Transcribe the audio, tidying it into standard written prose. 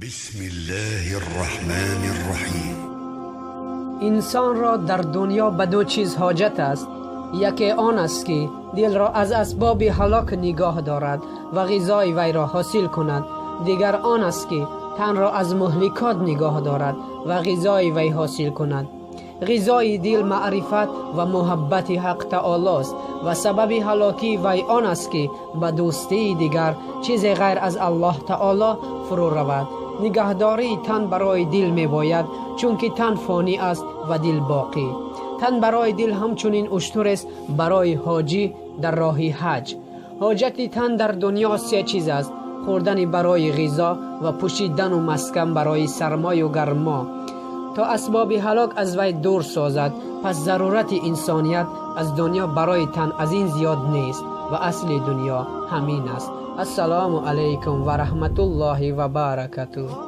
بسم الله الرحمن الرحیم. انسان را در دنیا به دو چیز حاجت است. یکی آن است که دل را از اسباب هلاک نگاه دارد و غذای وی را حاصل کند. دیگر آن است که تن را از مهلکات نگاه دارد و غذای وی حاصل کند. غذای دل معرفت و محبت حق تعالی است و سبب هلاکی وی آن است که به دوستی دیگر چیز غیر از الله تعالی فرو رود. نگهداری تن برای دل می باید، چون که تن فانی است و دل باقی. تن برای دل همچنین اشتر است برای حاجی در راه حج. حاجت تن در دنیا سه چیز است: خوردن برای غذا و پوشیدن و مسکن برای سرمای و گرما، تا اسباب هلاک از وی دور سازد. پس ضرورت انسانیت از دنیا برای تن از این زیاد نیست و اصل دنیا همین است. السلام علیکم و رحمت الله و برکاته.